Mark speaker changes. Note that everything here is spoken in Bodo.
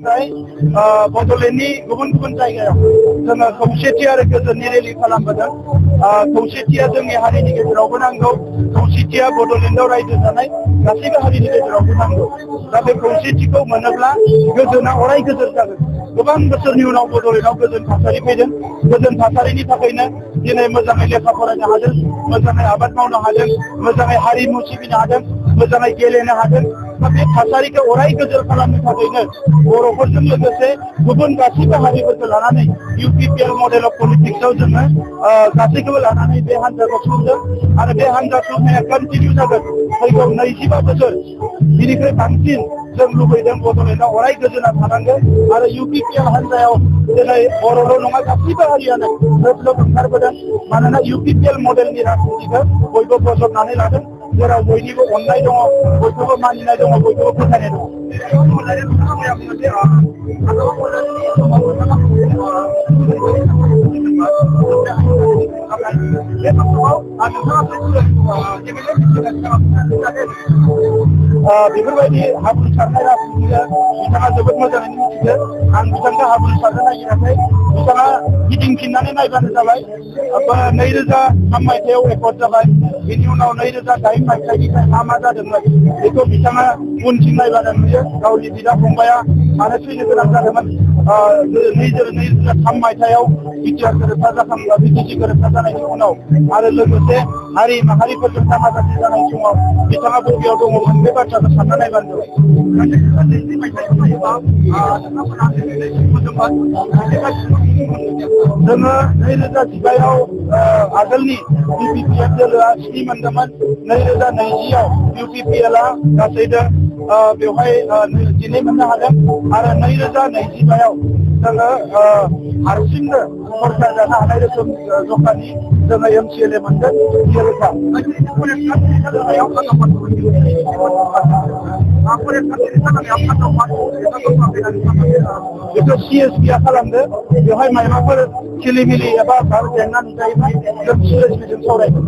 Speaker 1: बड'लेण्डनि गुबुन गुबुन जायगायाव जोङो खौसेथि आरो गोजोननि रेलि खालामबोदों। खौसेथिया जोंनि हारिनि गेजेरावबो नांगौ, खौसेथिया बड'लेण्डआव रायजो जानाय गासैबो हारिनि गेजेरावबो नांगौ। दा बे खौसेथिखौ मोनोब्ला गोजोना अराय गोजोन जागोन। गोबां बोसोरनि उनाव बड'लेण्डआव गोजोन थासारि फैदों। गोजोन थासारिनि थाखायनो दिनै मोजाङै लेखा फरायनो हादों, मोजाङै आबाद मावनो हादों, मोजाङै हारिमु सिबिनो हादों, मोजाङै गेलेनो हादों। दा बे थासारिखौ अराय गोजोन खालामनो थाखायनो बर'फोरजों लोगोसे गुबुन गासैबो हारिफोरखौ लानानै UPPL मडेल अफ पलिटिक्सआव जोङो गासैखौबो लानानै बे हान्जाखौ खुंदों आरो बे हान्जा खुंनाया कन्टिनिउ जागोन। फैगौ 25 बोसोर बिनिख्रुइ बांसिन जों लुबैदों बड'लेण्डआव अराय गोजोना थानांगोन आरो UPPL हान्जायाव दिनै बर'ल' नङा गासैबो हारियानो लोब लोब ओंखारबोदों। मानोना UPPL मडेलनि राजनितिखौ बयबो बजबनानै लादों, जेराव बयनिबो अननाय दङ, बयखौबो मानिनाय दङ, बयखौबो फोथायनाय दङ। बेफोरबायदि हाब्रु सारनाय राजनितिखौ बिथाङा जोबोद मोजाङैनो मिथियो। आं बिथांखौ हाब्रु सारनो नागिराखै, बिथाङा गिदिंफिननानै नायबानो जाबाय। 2003 मायथाइयाव रेकर्ड जाबाय, बेनि उनाव 2008 मायथाइनिफ्राय मा जादोंमोन बेखौ बिथाङा उनथिं नायबानो नुयो। गावनि बिदा फंबाया मानो थैनो गोनां जादोंमोन 2003 मायथाइयाव बिटिआर गोरोबथा BTC गोरोबथा जानायनि उनाव आरो लोगोसे हारि माहारिफोरजों दाङाबाजि जानाय समाव बिथाङा बबेयाव दङमोन बे बाथ्राखौ सानना नायबानो जाबाय। जोङो 2015आव आगोलनि UPPL दोलोआ 7 मोनदोंमोन। 2020आव UPPLआ गासैजों बेवहाय 2 मोननो हादों आरो 2025आव जोङो हारसिंनो सरकार जानो हानाय रोखोम जखानि जोङो MCLA मोनगोन। बेखौ CSPआ खालामदो। बेवहाय मायबाफोर खिलिमिलि एबा जेंना नुजायोबा जों CSPजों सावरायगोन।